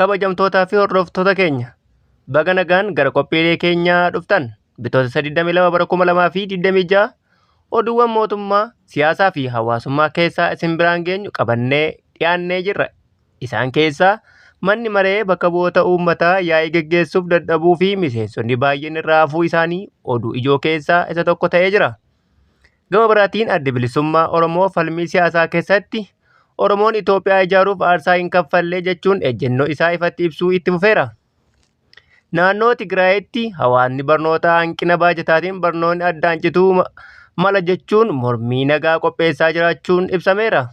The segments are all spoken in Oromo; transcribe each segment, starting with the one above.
Kabajamtootaa fi hordoftoota keenya baga nagaan gara qophiilee keenyaa dhuftan. Bitootessa 22 bara 2026 oduuwwan mootummaa, siyaasaa fi hawaasummaa keessaa isin biraan geenyu qabannee dhiyaannee jirra. Isaan keessaa manni maree bakka bu'oota uummataa yaa'ii geggeessuuf dadhabuu fi miseensonni baay'een irraa hafuu isaanii oduu ijoo keessaa isa tokko ta'ee jira. Gama biraatiin Addi Bilisummaa Oromoo falmii siyaasaa keessatti Oromoon Itoophiyaa ijaaruuf aarsaa hin kaffallee jechuun ejjennoo isaa ifatti ibsuu itti fufeera. Naannoo Tigraayitti hawaasni barnootaa hanqina baajataatiin barnoonni addaan cituu mala jechuun mormii nagaa qopheessaa jiraachuun ibsameera.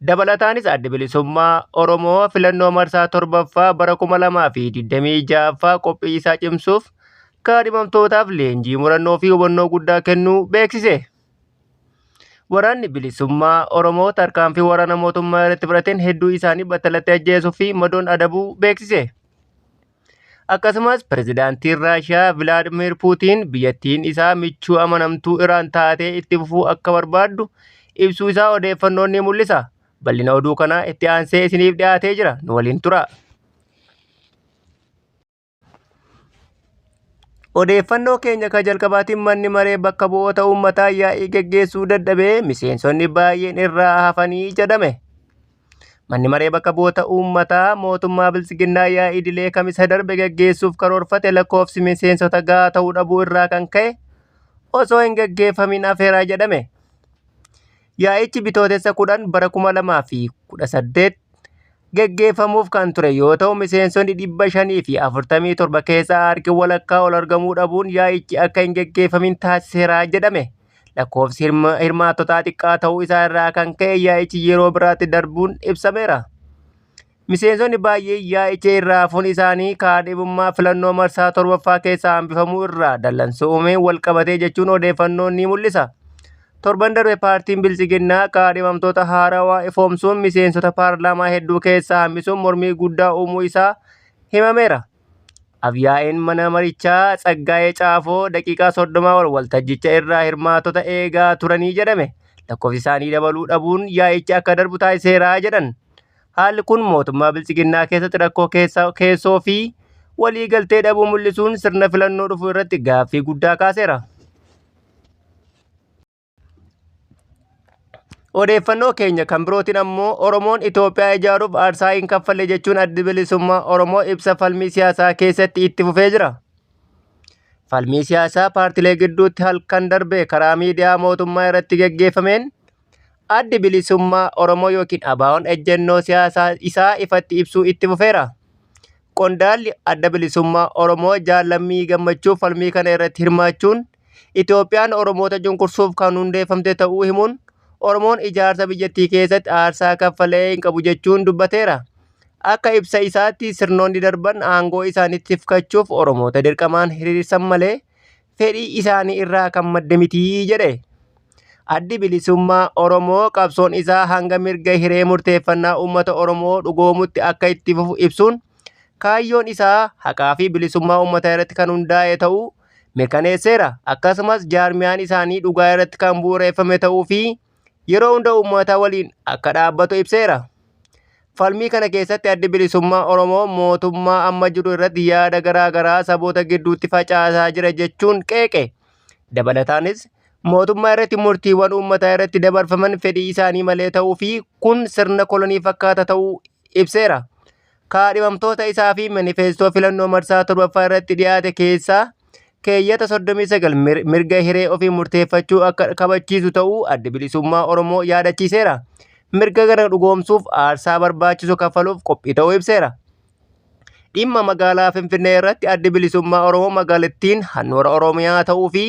Dabalataanis Addi Bilisummaa Oromoo filannoo marsaa torbaffaa bara 2026ffaa qophii isaa cimsuuf kaadhimamtootaaf leenjii murannoo fi hubannoo guddaa kennuu beeksise. Waraanni Bilisummaa Oromoo tarkaanfii waraana mootummaa irratti fudhateen hedduu isaanii battalatti ajjeesuu fi madoon adabuu beeksise. Akkasumas pirezidaantiin Raashiyaa Vilaadimiir Puutiin biyyattiin isaa michuu amanamtuu Iraan taatee itti fufuu akka barbaaddu ibsuu isaa odeeffannoon ni mul'isa. Bal'ina oduu kanaa itti aansee isiniif dhiyaatee jira. Nu waliin turaa. Odeeffannoo keenya kan jalqabaatiin manni maree bakka bu'oota uummataa yaa'ii geggeessuu dadhabee miseensonni baay'een irraa hafanii jedhame. Manni maree bakka bu'oota uummataa mootummaa Biltsiginnaa yaa'ii idilee kamisa darbe gaggeessuuf karoorfate lakkoofsi miseensota gahaa ta'uu dhabuu irraa kan ka'e osoo hin gaggeeffamin hafeera jedhame. Yaa'ichi Bitootessa 10 bara 2018 gaggeeffamuuf kan ture yoo ta'u miseensonni 547 keessaa harki walakkaa ol argamuu dhabuun yaa'ichi akka hin gaggeeffamin taasiseera jedhame. Lakkoofsi hirmaattotaa xiqqaa ta'uu isaa irraa kan ka'e yaa'ichi yeroo biraatti darbuun ibsameera. Miseensonni baay'een yaa'icha irraa hafuun isaanii kaadhimummaa filannoo marsaa torbaffaa keessaa hambifamuu irraa dallansuu uumeen walqabatee jechuun odeeffannoon ni mul'isa. Torban darbe paartiin Biltsiginnaa kaadhimamtoota haarawaa ifoomsuun miseensota paarlaamaa hedduu keessaa hambisuun mormii guddaa uumuu isaa himameera. Af-yaa'iin mana marichaa Tsaggaayee Caafoo daqiiqaa 30 ol waltajjicha irraa hirmaattota eegaa turanii jedhame. Lakkoofsi isaanii dabaluu dhabuun yaa'ichi akka darbu taasiseera jedhan. Haalli kun mootummaa Biltsiginnaa keessatti rakkoo keessoo fi waliigaltee dhabuu mul'isuun sirna filannoo dhufu irratti gaaffii guddaa kaaseera. Odeeffannoo keenya kan birootiin ammoo Oromoon Itoophiyaa ijaaruuf aarsaa hin kaffalle jechuun Addi Bilisummaa Oromoo ibsa falmii siyaasaa keessatti itti fufee jira. Falmii siyaasaa paartilee gidduutti halkan darbe karaa miidiyaa mootummaa irratti gaggeeffameen Addi Bilisummaa Oromoo yookiin ABOn ejjennoo siyaasaa isaa ifatti ibsuu itti fufeera. Qondaalli Adda Bilisummaa Oromoo Jaal Lammii Gammachuu falmii kana irratti hirmaachuun Itoophiyaan Oromoota cunqursuuf kan hundeeffamte ta'uu himuun Oromoon ijaarsa biyyattii keessatti aarsaa kaffalee hin qabu jechuun dubbateera. Akka ibsa isaatti sirnoonni darban aangoo isaanii tifkachuuf Oromoota dirqamaan hiriirsan malee fedhii isaanii irraa kan madde miti jedhe. Addi Bilisummaa Oromoo qabsoon isaa hanga mirga hiree murteeffannaa uummata Oromoo dhugoomutti akka itti fufu ibsuun kaayyoon isaa haqaa fi bilisummaa uummataa irratti kan hundaa'e ta'uu mirkaneesseera. Akkasumas jaarmiyaan isaanii dhugaa irratti kan bu'uureffame ta'uu fi yeroo hunda uummata waliin akka dhaabbatu ibseera. Falmii kana keessatti Addi Bilisummaa Oromoo mootummaa amma jiru irratti yaada garaa garaa saboota gidduutti facaasaa jira jechuun qeeqe. Dabalataanis mootummaa irratti murtiiwwan uummataa irratti dabarfaman fedhii isaanii malee ta'uu fi kun sirna kolonii fakkaata ta'uu ibseera. Kaadhimamtoota isaa fi manifeestoo filannoo marsaa torbaffaa irratti dhiyaate keessaa keeyyata 39 mirga hiree ofii murteeffachuu akka kabachiisu ta'uu Addi Bilisummaa Oromoo yaadachiiseera. Mirga kana dhugoomsuuf aarsaa barbaachisu kaffaluuf qophii ta'uu ibseera. Dhimma magaalaa Finfinnee irratti Addi Bilisummaa Oromoo magaalattiin handhuura Oromiyaa ta'uu fi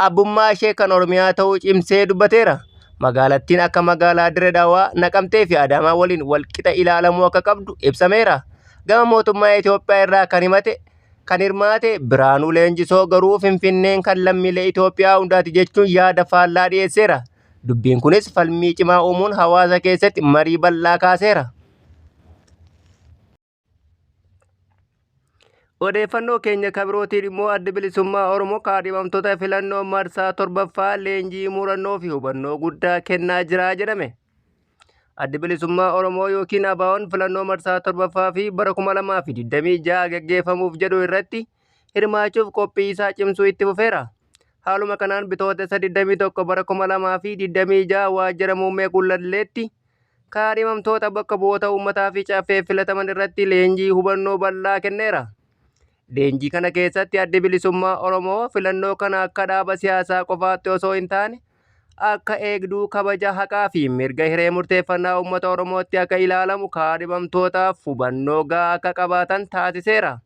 abbummaa ishee kan Oromiyaa ta'uu cimsee dubbateera. Magaalattiin akka magaalaa Dirre Dhawaa, Naqamtee fi Adaamaa waliin walqixa ilaalamuu akka qabdu ibsameera. Gama mootummaa Itoophiyaa irraa kan himate kan hirmaate Birhaanuu Leenjisoo garuu Finfinneen kan lammiilee Itoophiyaa hundaati jechuun yaada faallaa dhiyeesseera. Dubbiin kunis falmii cimaa uumuun hawaasa keessatti marii bal'aa kaaseera. Odeeffannoo keenya ka birootiin immoo Addi Bilisummaa Oromoo kaadhimamtoota filannoo marsaa torbaffaa leenjii murannoo fi hubannoo guddaa kennaa jira jedhame. Addi Bilisummaa Oromoo ykn ABOn filannoo marsaa 7ffaa fi bara 2026 gaggeeffamuuf jedhu irratti hirmaachuuf qophii isaa cimsuu itti fufeera. Haaluma kanaan Bitootessa 21 bara 2026 Waajjira Muummee Gullalleetti kaadhimamtoota bakka bu'oota uummataa fi caffeef filataman irratti leenjii hubannoo bal'aa kenneera. Leenjii kana keessatti Addi Bilisummaa Oromoo filannoo kana akka dhaaba siyaasaa qofaatti osoo hin taane akka eegduu kabaja haqaa fi mirga hiree murteeffannaa uummata Oromootti akka ilaalamu kaadhimamtootaaf hubannoo gahaa akka qabaatan taasiseera.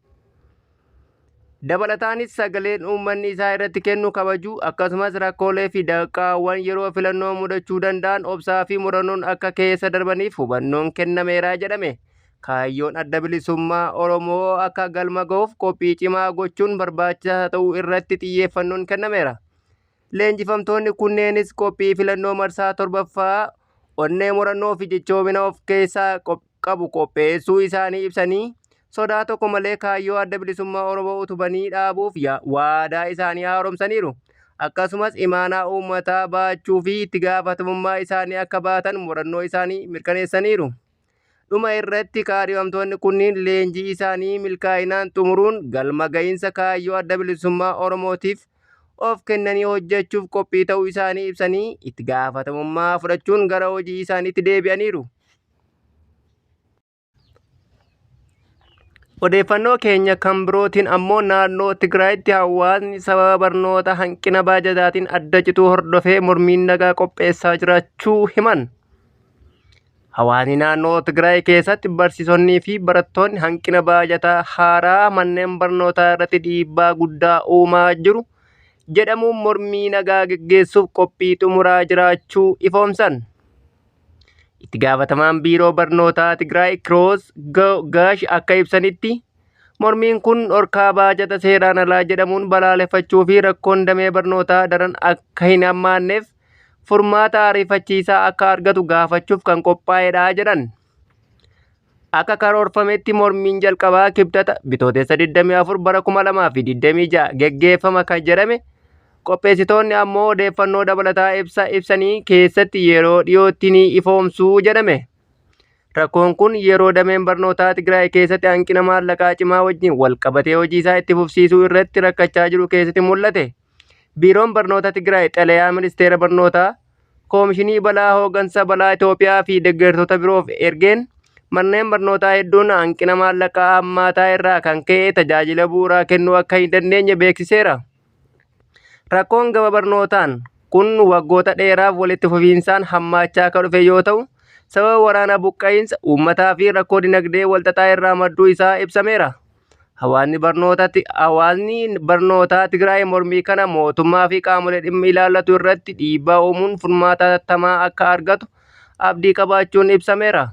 Dabalataanis sagaleen uummanni isaa irratti kennu kabajuu akkasumas rakkoolee fi danqaawwan yeroo filannoo mudachuu danda'an obsaa fi murannoon akka keessa darbaniif hubannoon kennameera jedhame. Kaayyoon Adda Bilisummaa Oromoo akka galma gahuuf qophii cimaa gochuun barbaachisaa ta'uu irratti xiyyeeffannoon kennameera. Leenjifamtoonni kunneenis qophii filannoo marsaa 7ffaa onnee murannoo fi cichoomina of keessaa qabu qopheessuu isaanii ibsanii, sodaa tokko malee kaayyoo Adda Bilisummaa Oromoo utubanii dhaabuuf waadaa isaanii haaromsaniiru. Akkasumas imaanaa uummataa baachuu fi itti gaafatamummaa isaanii akka baatan murannoo isaanii mirkaneessaniiru. Dhuma irratti kaadhimamtoonni kunniin leenjii isaanii milkaa'inaan xumuruun galma ga'iinsa kaayyoo Adda Bilisummaa Oromootiif of kennanii hojjechuuf qophii ta'uu isaanii ibsanii itti gaafatamummaa fudhachuun gara hojii isaaniitti deebi'aniiru. Odeeffannoo keenya kan birootiin ammoo naannoo Tigraayitti hawaasni sababa barnoota hanqina baajataatiin adda cituu hordofee mormiin nagaa qopheessaa jiraachuu himan. Hawaasni naannoo Tigraay keessatti barsiisonnii fi barattoonni hanqina baajataa haaraa manneen barnootaa irratti dhiibbaa guddaa uumaa jiru jedhamuun mormii nagaa geggeessuuf qophii xumuraa jiraachuu ifoomsan. Itti gaafatamaan biiroo barnootaa Tigraay Kiroos Gaash akka ibsanitti mormiin kun dhorkaa baajata seeraan alaa jedhamuun balaaleffachuu fi rakkoon damee barnootaa daran akka hin hammaanneef furmaata ariifachiisaa akka argatu gaafachuuf kan qophaa'edha jedhan. Akka karoorfametti mormiin jalqabaa Kibxata Bitootessa 24 bara 2026 geggeeffama kan jedhame qopheessitoonni ammoo odeeffannoo dabalataa ibsa ibsanii keessatti yeroo dhiyootti ni ifoomsu jedhame. Rakkoon kun yeroo dameen barnootaa Tigraay keessatti hanqina maallaqaa cimaa wajjin walqabatee hojii isaa itti fufsiisuu irratti rakkachaa jiru keessatti mul'ate. Biiroon Barnoota Tigraay xalayaa Ministeera Barnootaa, Koomishinii Balaa Hoogansa Balaa Itoophiyaa fi deggertoota biroof ergeen manneen barnootaa hedduun hanqina maallaqaa hammaataa irraa kan ka'e tajaajila bu'uuraa kennuu akka hin dandeenye beeksiseera. Rakkoon gama barnootaan kun waggoota dheeraaf walitti fufiinsaan hammaachaa akka dhufe yoo ta'u, sababa waraana buqqa'iinsa uummataa fi rakkoo dinagdee walxaxaa irraa madduu isaa ibsameera. Hawaasni barnootatti hawaasni barnootaa Tigraay mormii kana mootummaa fi qaamolee dhimmi ilaallatu irratti dhiibbaa uumuun furmaata hatattamaa akka argatu abdii qabaachuun ibsameera.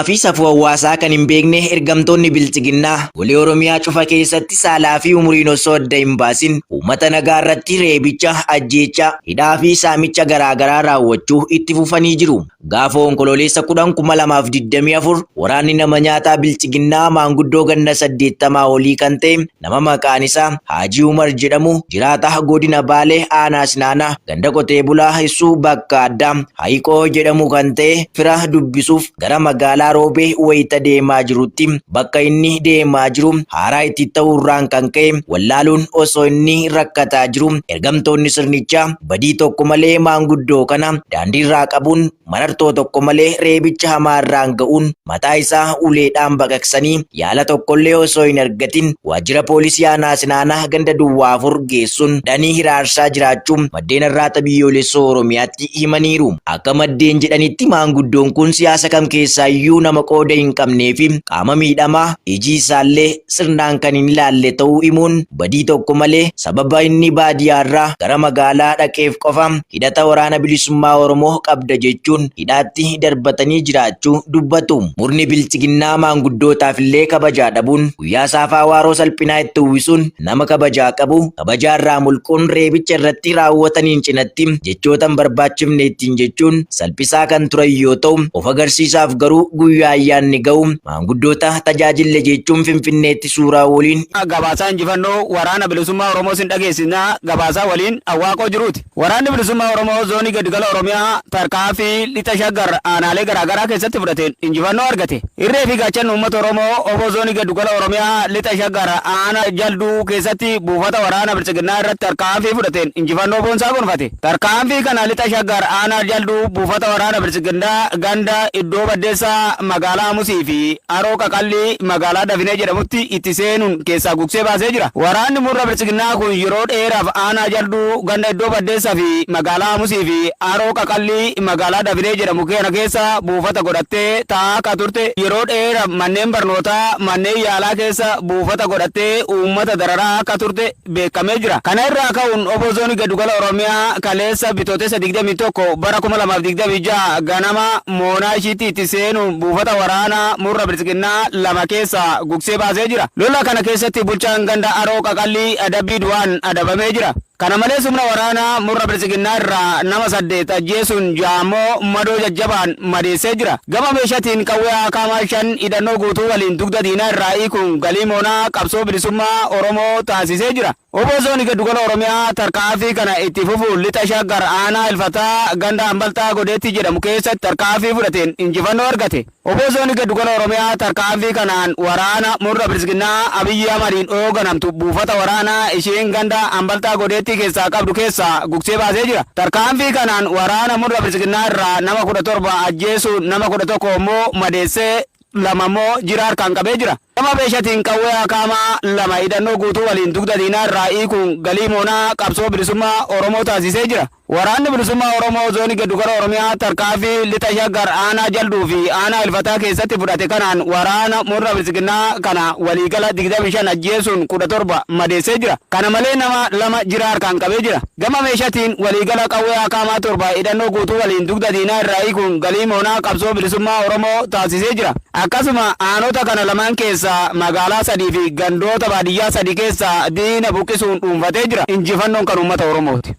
fi safuu hawaasaa kan hin beekne ergamtoonni bilxiginnaa golee Oromiyaa cufa keessatti saalaa fi umuriin osoo adda hin baasin uummata nagaa irratti reebicha, ajjeechaa, hidhaa fi saamicha garaa garaa raawwachuu itti fufanii jiru. Gaafa Onkololeessa 10, 2024 waraanni nama nyaataa Bilxiginnaa maanguddoo ganna 80 olii kan ta'e nama maqaan isaa Haajii Umar jedhamu jiraataa godina Baalee aanaa Sinaanaa ganda qotee bulaa Hissuu bakka addaa Hayiqoo jedhamu kan ta'e fira dubbisuuf gara magaalaa Roobee wayita deemaa jirutti bakka inni deemaa jiru haaraa itti ta'uurraan kan ka'e wallaaluun osoo inni rakkataa jiru ergamtoonni sirnichaa badii tokko malee maanguddoo kana daandiirraa qabuun marartoo tokko malee reebicha hamaa irraan ga'uun mataa isaa uleedhaan baqaqsanii yaala tokkollee osoo hin argatin waajjira poolisii aanaa Sinaanaa ganda duwwaa 4 geessuun dhanii hiraarsaa jiraachuu maddeen Arraata Biyyoolessa Oromiyaatti himaniiru. Akka maddeen jedhanitti maanguddoon kun siyaasa kam keessaayyuu nama qooda hin qabnee fi qaama miidhamaa iji isaallee sirnaan kan hin ilaalle ta'uu himuun badii tokko malee sababa inni baadiyaarraa gara magaalaa dhaqeef qofa hidhata waraana bilisummaa Oromoo qabda jechuun hidhaatti darbatanii jiraachuu dubbatu. Murni bilxiginnaa maanguddootaaf illee kabajaa dhabuun guyyaa saafaa waaroo salphinaa itti uwwisuun nama kabajaa qabu kabajaarraa mulquun reebicha irratti raawwataniin cinatti jechoota hin barbaachifne ittiin jechuun salphisaa kan turan yoo ta'u of agarsiisaaf garuu guyyaa ayyaanni ga'u maanguddoota tajaajille jechuun Finfinneetti suuraa waliin Gabaasaa injifannoo Waraana Bilisummaa Oromoo sin dhageessisna gabaasaa waliin Awwaaqoo Jiruuti. Waraanni Bilisummaa Oromoo Zoonii Giddugala Oromiyaa tarkaanfii Lixa Shaggar aanaalee garaagaraa keessatti fudhateen injifannoo argate. Irree fi gaachanni uummata Oromoo obbo Zoonii Giddugala Oromiyaa Lixa Shaggar aana Jalduu keessatti buufata waraana Biltsiginnaa irratti tarkaanfii fudhateen injifannoo boonsaa gonfate. Tarkaanfii kana Lixa Shaggar aanaa Jalduu buufata waraana Biltsiginnaa ganda Iddoo Baddeessaa magaalaa Hamusii fi Haroo Qaqallii magaalaa Dafinee jedhamutti itti seenuun keessaa gugsee baasee jira. Waraanni murna Biltsiginnaa kun yeroo dheeraaf aanaa Jalduu ganda Iddoo Baddeessaa fi magaalaa Hamusii fi Haroo Qaqallii magaalaa Dafinee jedhamu kana keessa buufata godhattee taa'aa akka turte, yeroo dheeraaf manneen barnootaa, manneen yaalaa keessa buufata godhattee uummata dararaa akka turte beekamee jira. Kana irraa ka'uun Obbo Zoonii Gaddugala Oromiyaa kaleessa Bitootessa 21 bara 2026 ganama moonaa ishiitti itti seenuun buufata waraanaa murna Biltsiginnaa 2 keessaa gugsee baasee jira. Lola kana keessatti bulchaan ganda Haroo Qaqallii adabbii du'aan adabamee jira. Kana malees humna waraanaa murna Biltsiginnaa irraa nama 8 ajjeesuun 6 ammoo madoo jajjabaan madeessee jira. Gama meeshatiin qawwee AKM 5 hidhannoo guutuu waliin dugda diinaa irraa hiikuun galii moonaa qabsoo bilisummaa Oromoo taasisee jira. Wbo Zoonii Gaddugala Oromiyaa tarkaanfii kana itti fufuun Lixa Shaggar Aanaa Ilfataa ganda Ambalxaa Godeetti jedhamu keessatti tarkaanfii fudhateen injifannoo argate. Wbo Zoonii Gaddugala Oromiyaa tarkaanfii kanaan waraana murna Biltsiginnaa Abiyyi Ahmadiin hooganamtu buufata waraanaa isheen ganda Ambalxaa Godeettii keessaa qabdu keessaa gugsee baasee jira. Tarkaanfii kanaan waraana murna Biltsiginnaa irraa nama 17 ajjeesuun nama 11 immoo madeessee 2 immoo jira harkaan qabee jira. Gama meeshatiin qawwee AKM 2 hidhannoo guutuu waliin dugda diinaa irraa hiikuun galii moonaa qabsoo bilisummaa Oromoo taasisee jira. Waraanni Bilisummaa Oromoo Zoonii Gaddugala Oromiyaa tarkaanfii Lixa Shaggar Aanaa Jalduu fi Aanaa Ilfataa keessatti fudhate kanaan waraana murna Biltsiginnaa kana waliigala 25 ajjeesuun 17 madeessee jira. Kana malee nama 2 jira harkaan qabee jira. Gama meeshatiin waliigala qawwee AKM 7 hidhannoo guutuu waliin dugda diinaa irraa hiikuun galii moonaa qabsoo bilisummaa Oromoo taasisee jira. Akkasuma aanota kana lamaan keessaa magaalaa 3 fi gandoota baadiyyaa 3 keessaa diina buqqisuun dhuunfatee jira. Injifannoon kan uummata Oromooti.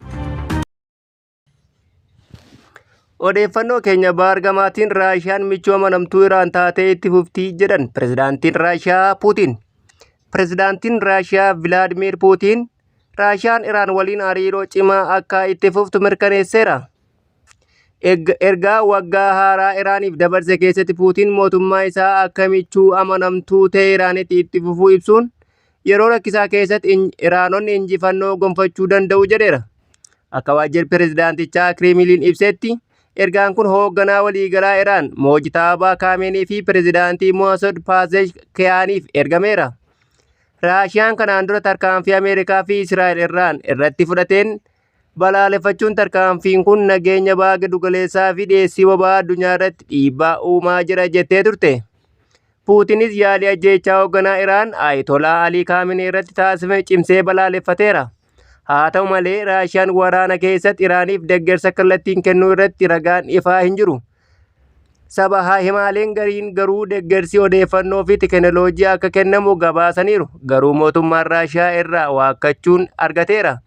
Odeeffannoo keenya baargamaatiin Raashiyaan michuu amanamtuu Iraan taatee itti fufti jedhan pirezidaantiin Raashiyaa Puutiin. Pirezidaantiin Raashiyaa Vilaadimiir Puutiin Raashiyaan Iraan waliin hariiroo cimaa akka itti fuftu mirkaneesseera. Ergaa waggaa haaraa Iraaniif dabarse keessatti Puutiin mootummaa isaa akka michuu amanamtuu ta'e Iraanitti itti fufuu ibsuun yeroo rakkisaa keessatti Iraanonni injifannoo gonfachuu danda'u jedheera. Akka waajjirri pirezidaantichaa Kireemiliin ibsetti ergaan kun hoogganaa waliigalaa Iraan Moojtaabaa Kaameenii fi pirezidaantii Moosod Paazesh Kiyaaniif ergameera. Raashiyaan kanaan dura tarkaanfii Ameerikaa fi Israa'el Iraan irratti fudhateen balaaleffachuun tarkaanfiin kun nageenya baha giddugaleessaa fi dhiyeessii boba'aa addunyaa irratti dhiibbaa uumaa jira jettee turte. Puutinis yaalii ajjeechaa hoogganaa Iraan Ayitolaa Alii Kaaminee irratti taasifame cimsee balaaleffateera. Haa ta'u malee Raashiyaan waraana keessatti Iraaniif deeggarsa kallattiin kennuu irratti ragaan ifaa hin jiru. Saba himaaleen gariin garuu deeggarsi odeeffannoo fi teekinooloojii akka kennamu gabaasaniiru. Garuu mootummaan Raashiyaa irraa waakkachuun argateera.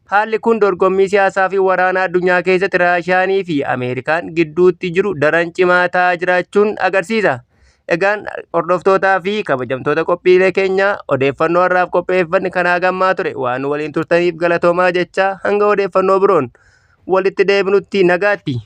Haalli kun dorgommii siyaasaa fi waraana addunyaa keessatti Raashiyaanii fi Ameerikaan gidduutti jiru daran cimaa ta'aa jiraachuun agarsiisa. Egaan hordoftootaa fi kabajamtoota qophiilee keenyaa odeeffannoo har'aaf qopheeffanne kanaa gammaa ture waan waliin turtaniif galatoomaa jechaa hanga odeeffannoo biroon walitti deebinutti nagaatti.